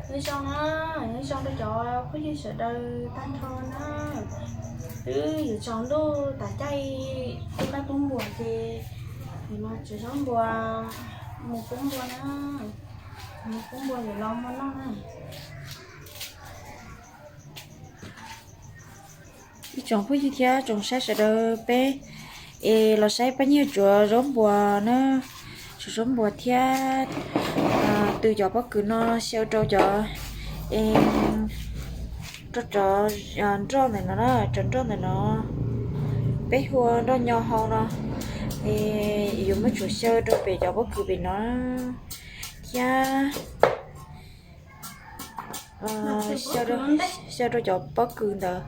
Nyob zoo na, nyob zoo rau cov phooj ywg sawv daws tag nrho na. Twb yuav tsaus ntuj tas caij pub qaib pub npua ces yuav los tsuav zaub npua mus pub npua na. Mus pub npua yuav los hmo noj na. Ib tsoom phooj ywg thiab tsoom saib sawv daws, peb es los saib Paj Nyiag tsuav zaub npua na, tsuav zaub npua thiab tw cov pob kws no xyaw rau cov, rau cov nroj ntawm no na, cov nroj ntawm no peb hu ua nroj nyo hau no, es yuav muab tsuav xyaw rau pem cov pob kws pem no thiab xyaw rau cov pob kws ntawd.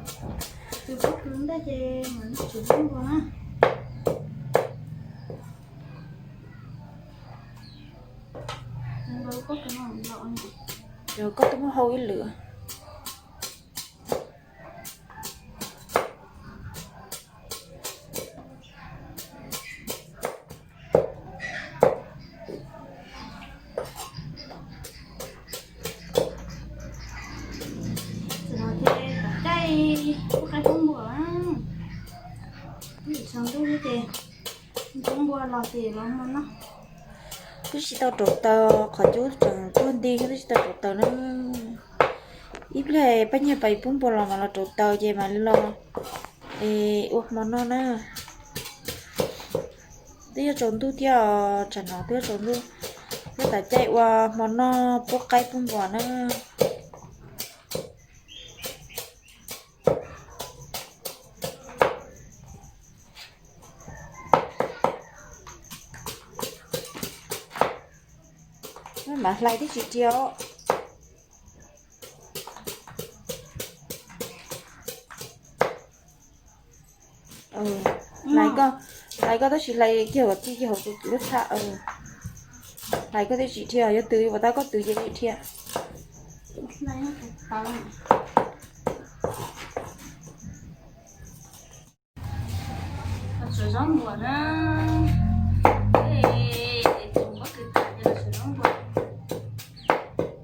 Koj twb muab hau ib lwm. Ces no ces tom caij pub qaib pub npua, ib tsaus ntuj ces pub npua los ces los hmo noj. Twb tsis tau rauv taws, qhov cub tseem tuag nti twb tsis tau rauv taws na. Ib pliag Paj Nyiag pais pub npua los mas los rauv taws ces mam li los ua hmo noj na. Twb yuav tsaus ntuj thiab os, tsam no twb yuav tsaus ntuj, yuav tas caij ua hmo noj pub qaib pub npua na. Mam hlais tib si thiab. Hlais koj, hlais koj tab sis hlais kiag kom txij kiag hauv lub txhab. Hlais koj tib si thiab, yuav tw yuav pov tab koj tw ces tib si thiab. Tsuav zaub npua na.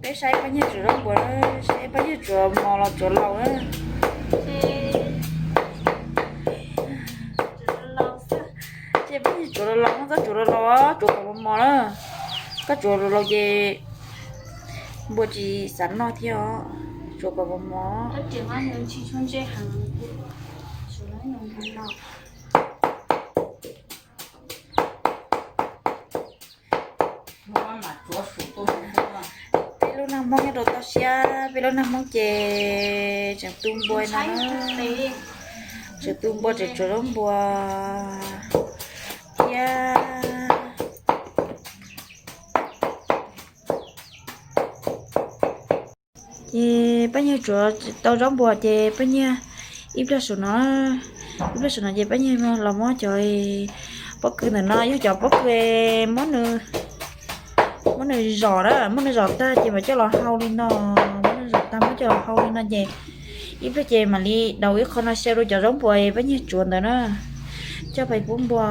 Peb saib Paj Nyiag tsuav zaub npua, saib Paj Nyiag tsuav mos los tsuav laus na. Ces Paj Nyiag tsuav laus laus, txhob tsuav laus laus, tsuav kom mos mos na. Koj tsuav laus laus ces npua tsis xav noj thiab os, tsuav kom mos mos. Peb lub neej Hmoob nyob rau toj siab, peb lub neej Hmoob ces tseem tu npua no, tseem tu npua tseem tsuav zaub npua thiab. Ces Paj Nyiag tsuav tau zaub npua ces Paj Nyiag ib pliag saum no, ib pliag saum no ces Paj Nyiag los muab cov pob kws ntawm no, yog cov pob kws muab nws zom na, muab nws zom tag ces mam coj los hau li no, muab nws zom tag muab coj los hau li no ces ib pliag ces mam li daus ib qho no xyaw rau cov zaub npua Paj Nyiag tsuav ntawd na, coj pais pub npua.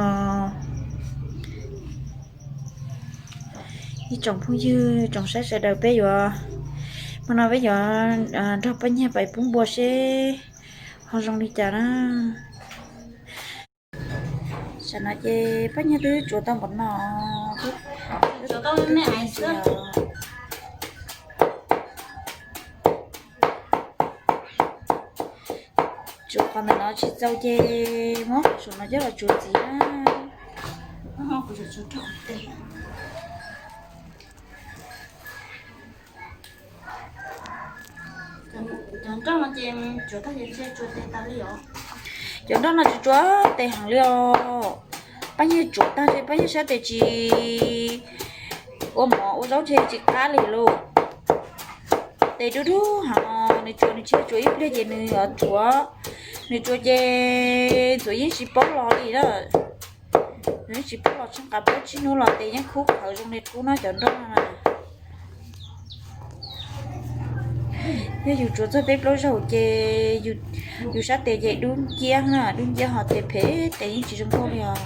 Ib tsoom phooj ywg tsoom saib sawv daws, peb yuav, hmo no peb yuav nrog Paj Nyiag pais pub npua seb ho zoo li cas na. Tam no ces Paj Nyiag twb tsuav tau npaum no, tsuav qhov ntawm no tsis txaus ces muab qhov saum no coj los tsuav ntxiv na. Cov nroj no ces tsuav tag ces tsuav tes tas li os. Cov nroj no tsuav tsuav tes heev li os. Paj Nyiag tsuav tag ces Paj Nyiag sab tes tsis ua mov ua zaub ces tsis qab li lauj. Tes dub dub heev, nws tsuav nws tsis tsuav ib pliag ces nws yuav tsuav, nws tsuav ces tsuav yeej tsis paub los li na. Nws yeej tsis paub los, tsheej qab plaub tsib hnub los tes yeej khub qhawv zoo li qub no cov nroj no na. Yog yus tsuav txog peb plaub zaug ces yus sab tes ces dub nciab na, dub nciab ho tes phem tes yeej tsis zoo nkauj li os.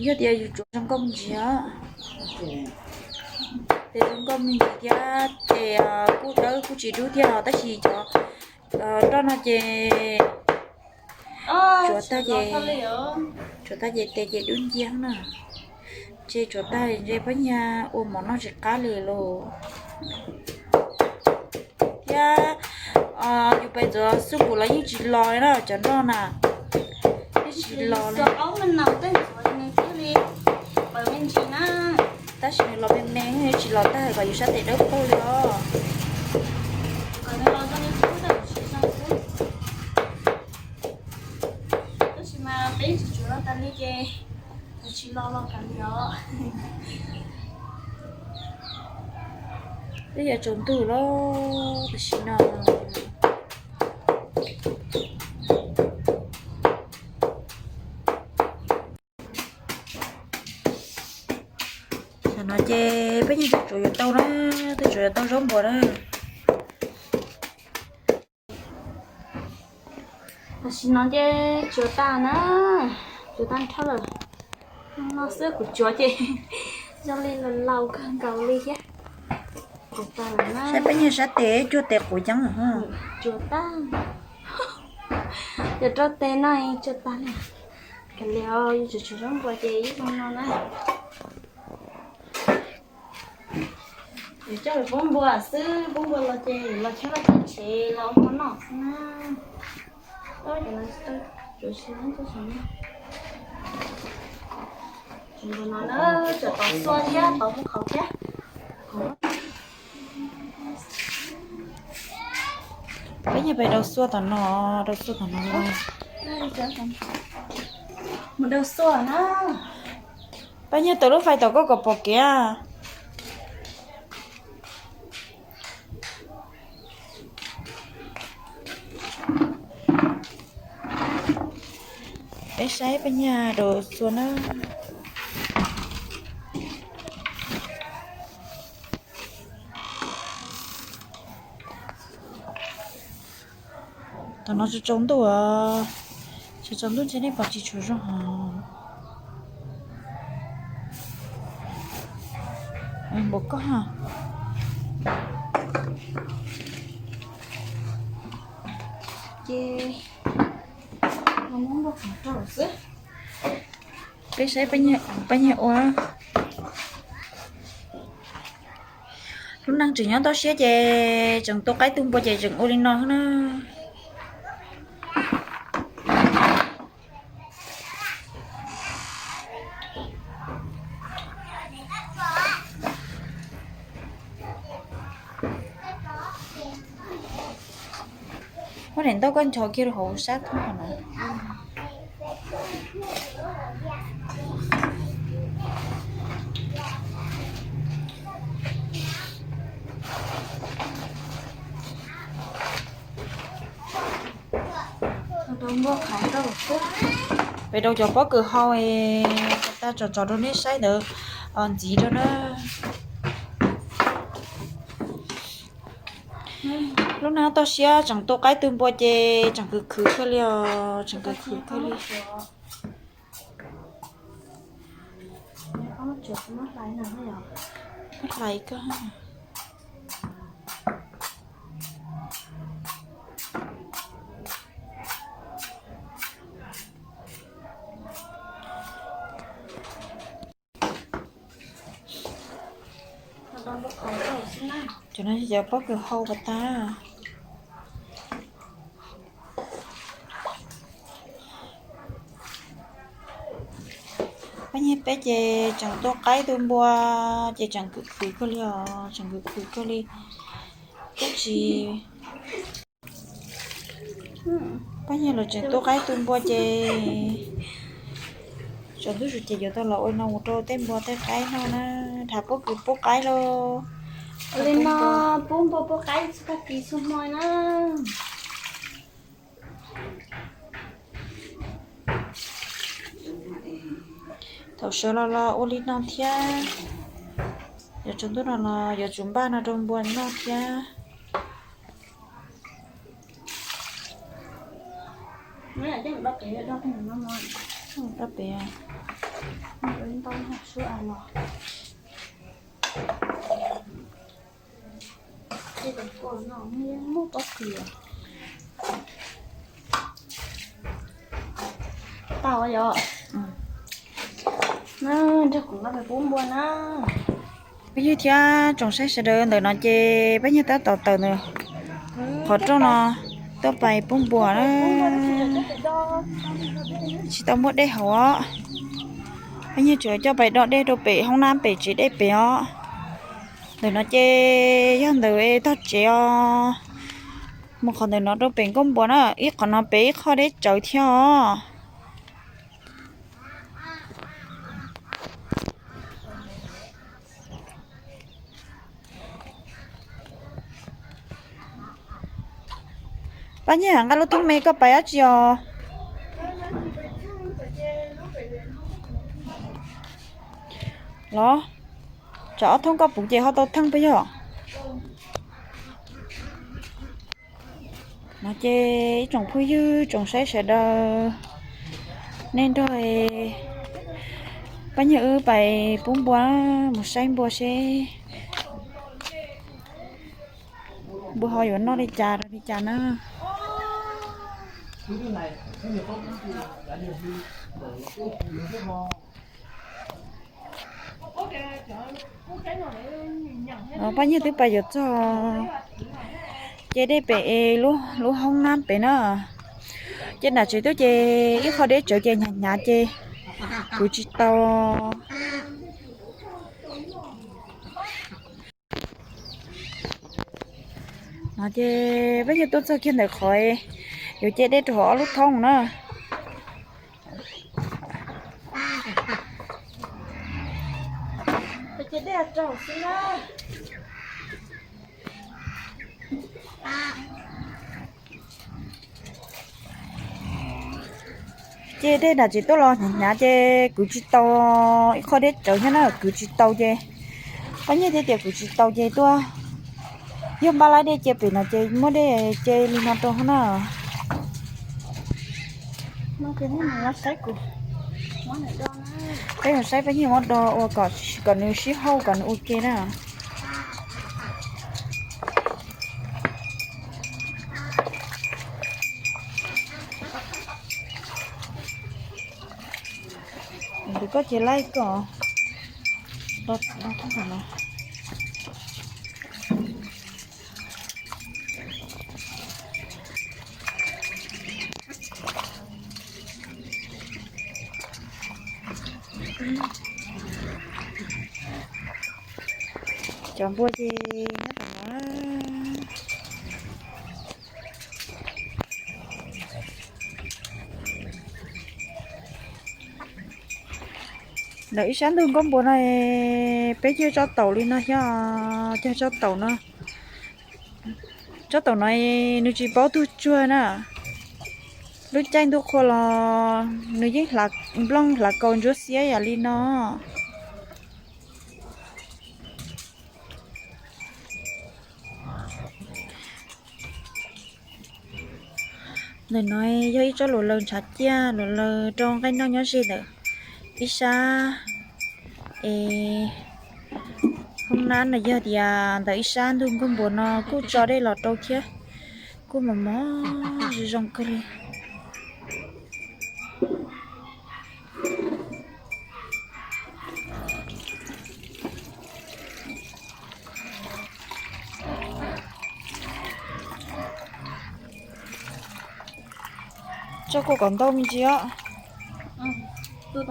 Yog tias yus tsuav zoo nkauj me ntsis os. Tes zoo nkauj me ntsis thiab tes kuj dawb kuj tsis dub thiab os, tab sis cov nroj no ces tsuav tag ces, tsuav tag ces tes ces dub nciab na. Ntshe tsuav tag ntshe Paj Nyiag ua mov noj tsis qab li lauj. Thiab yus pais ntxuav xub npum los yeej tsis los li na cov nroj na. Yeej tsis los li. Tab sis nws los me me yeej tsis los tag kom yus sab tes dawb paug li os. Tab sis mas peb tsis tsuav los tas li ces tsis los los kav liam os. Twb yuav tsaus ntuj lawm tam sim no. Tam no ces peb yeej tsuav yuav tau na, twb tsuav yuav tau zaub npua na. Tam sim no ces tsuav tag na, tsuav tag nrho lawm. No xwb kuv tsuav ces zoo li laus laus kawg nkaus li thiab. Tsuav tag lawm na. Saib peb nyuag sab tes cuag tes quav yeeb. Tsuav tag. Cov rau tes no tsuav tag li. Kav liam, yus tsuav tsuav zaub npua ces ib zoo no na. Yuav coj pub npua xwb, pub npua los ces los cheeb los tsev los ua noj xwb na. Npua no na, tsuav tau xuaj thiab tau muab qhauv thiab. Peb nyuag pais rau xuaj tom no, rau xuaj tom no. Mus rau xuaj na. Peb nyuag tawm lub fais tom koj kom pom kev. Peb saib peb nyuag rau xuaj na. Tom no tsaus tsaus ntuj, tsaus tsaus ntuj ntshe nej pom tsis tshua zoo hos. Npaum koj. Ces peb saib peb nyuag ua. Lub neej tseem nyob toj siab ces tseem tua qaib tua npua ces tseem ua li no na. Muab daim ntaub koj nchos kiag rau hauv sab thoob no. Peb rau cov pob kws hau es tag tsom tsom rau nej saib ntawd ntxiv rau na. Lub neej toj siab tseem tua qaib tua npua ces tseem khwv khwv kawg li os, tseem khwv khwv kawg li. Hlais kawg. Cov no yog cov pob kws hau pas tag. Pab nyiag peb ces tseem tua qaib tua npua ces tseem khwv khwv kawg li os, tseem khwv khwv kawg li. Twb tsis, pab nyiag lawv tseem tua qaib tua npua ces tsaus ntuj zus ces yuav tau los ua no mus rau tej npua tej qaib noj na, dhau pob kws pub qaib lauj. Li no pub npua pub qaib txhua tag kis txhua hmo na. Thaum sawv los los ua li no thiab. Yuav tsaus ntuj no los yuav tsum npaj no rau npua noj thiab. Peb, ntau sub a los. Muaj pob kws. Tau yom. Nrog kuv nqa pais pub npua na. Peb yog thiab tsoom saib sawv daws, ntawm no ces peb yog tab tom tawm ntawm qhov rooj no tuaj pais pub npua na. Tsis tau muaj dej haus os. Peb yog tsuas coj pais do dej rau pem hoob nab pem tsev dej pem os. Ntawm no ces yog ntawm tog tsev os. Mus qhov ntawm no rau pem nkauj npua na, ib qhov no pem ib qho deb tsawv thiab os. Pab Nyiaj, nqa lub thoob me koj pais dab tsi os? Los, tsam ob thoob koj puv ces ho tau theej peb yog. No ces ib tsoom phooj ywg tsoom saib sawv daws, nej nrog Pab Nyiaj wb pais pub npua, mus saib npua seb npua ho yuav noj li cas rau li cas na. Pab Nyiaj twb pais yuav txog ces dej pem es lub hoob nab pem na. Ces nram tsev tuaj ces ib qho deb tsawv ces hnyav hnyav ces kwv tsis tau. No ces peb yog tuaj txog kiag ntawm qhov yuav ce dej rau hauv ob lub thoob na. Ces dej nram tsev tuaj los hnyav hnyav ces kwv tsis tau, ib qho deb tsawv thiab na, kwv tsis tau ces Pab Nyiaj thiaj tias kwv tsis tau ces tuaj yog npaj lab dej cia pem no ces muab dej ce li no rau na. Peb mus saib Pab Nyiaj muab do ua kom, kom nws sib hauj kom nws ua ke na. Tus koj ces laib koj, do thoob no. Cov npua ces nyob tom no. Ntawm ib sab ntug nkauj npua no peb cog tsob taum li no thiab, cog tsob taum no. Tsob taum no nws tsis paub tug tsuag na. Lub caij ntuj qhua los nws yeej nplooj hlav kaus ntsuab xiab yam li no. Ntawm no yog ib tsob luam laws ntshav ciaj, luam laws rau nqaij noj nyob ze ntawm ib sab es hoob nab no, yog tias ntawm ib sab ntug nkauj npua no kuj tso dej los rau thiab, kuj mos mos zoo zoo kawg li. Tso kua kom ntau me ntsis os. Sib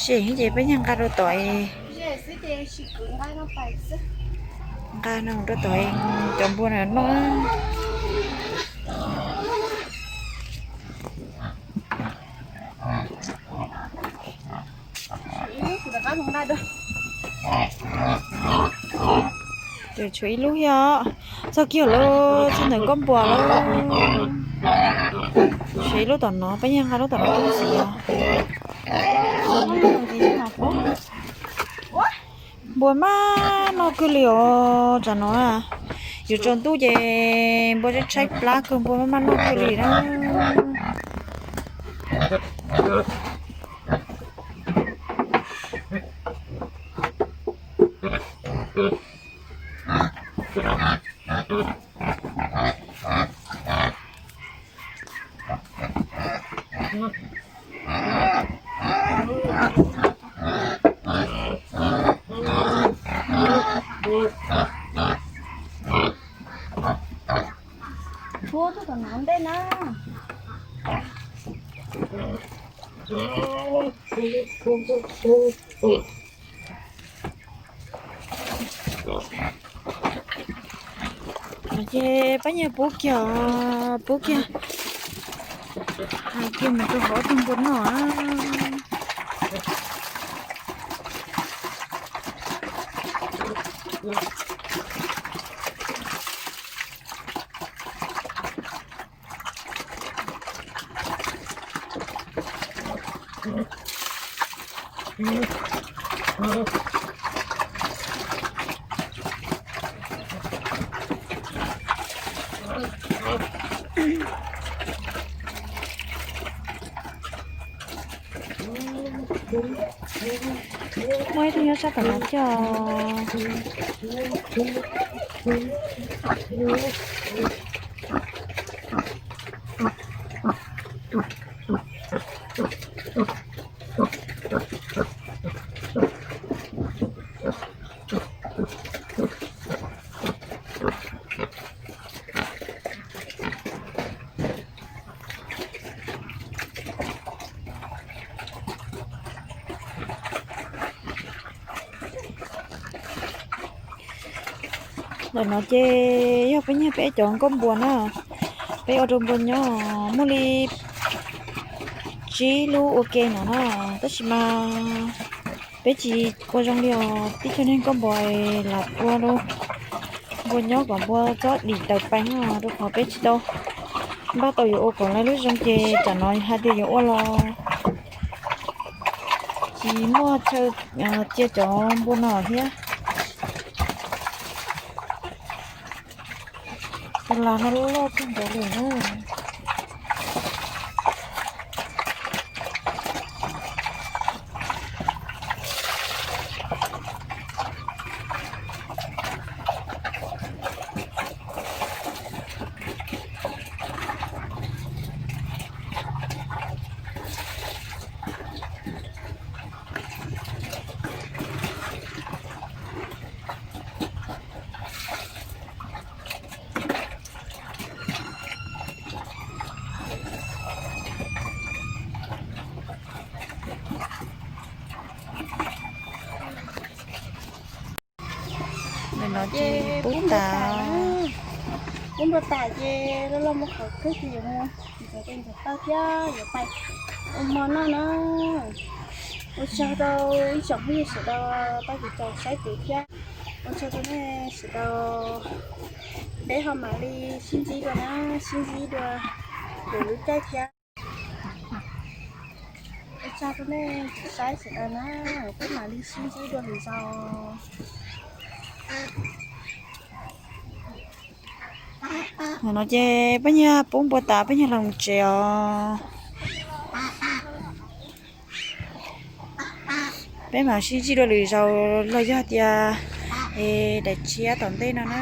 se ces peb nyiag nqa rau tom, nqa no rau tom cov npua no noj. Ces tshuav ib lub thiab, txog kiag lawm, txog ntawm nkauj npua lawm. Tshuav ib lub tom no, peb nyiag nqa lub tom no tub ntxiv os. Npua maj noj kawg li os, tsam no yuav tsaus ntuj ces npua tshaib plab kawg, npua maj maj noj kawg li na. Ua tuaj tom no ntej na. Ces pab nyiag pub kiag, pub kiag, hais kiag mus rau hauv tus npua noj. Muaj ib tug nyob sab tom no thiab. Ntawm no ces yog peb nyiag peb cov nkauj npua na, peb ua rau npua nyob muaj li tsib lub ua ke no na, tab sis mas peb tsis ua zoo li os, tib co niag nkauj npua lam ua rau npua nyob kom npua txhob dim taws peev os, rau qhov peb tsis tau npaj tau yuav ua kom lawv lub zoo ces tsam no hais tias yuav ua los tsis muaj chaw cia cov npua no thiab. Tus las no loj kawg nkaus li na. Ntawm no ces pub tas, pub npua tas ces loj loj mus qhov twg ces yuav mus ntxuav tes ntxuav taw thiab yuav pais ua hmo noj na. Ua tsaug rau ib tsoom phooj ywg sawv daws tau caum saib kuv thiab. Ua tsaug rau nej sawv daws. Peb ho mam li sib ntsib dua na, sib ntsib dua lwm lub caij thiab. Ua tsaug rau nej saib sawv daws na, peb mam li sib ntsib dua lwm zaus. Ntawm no ces peb nyiag pub npua tas peb nyiag los tsev os. Peb mam sib ntsib dua lwm zaus los yog tias es daim tshiab tom ntej no na.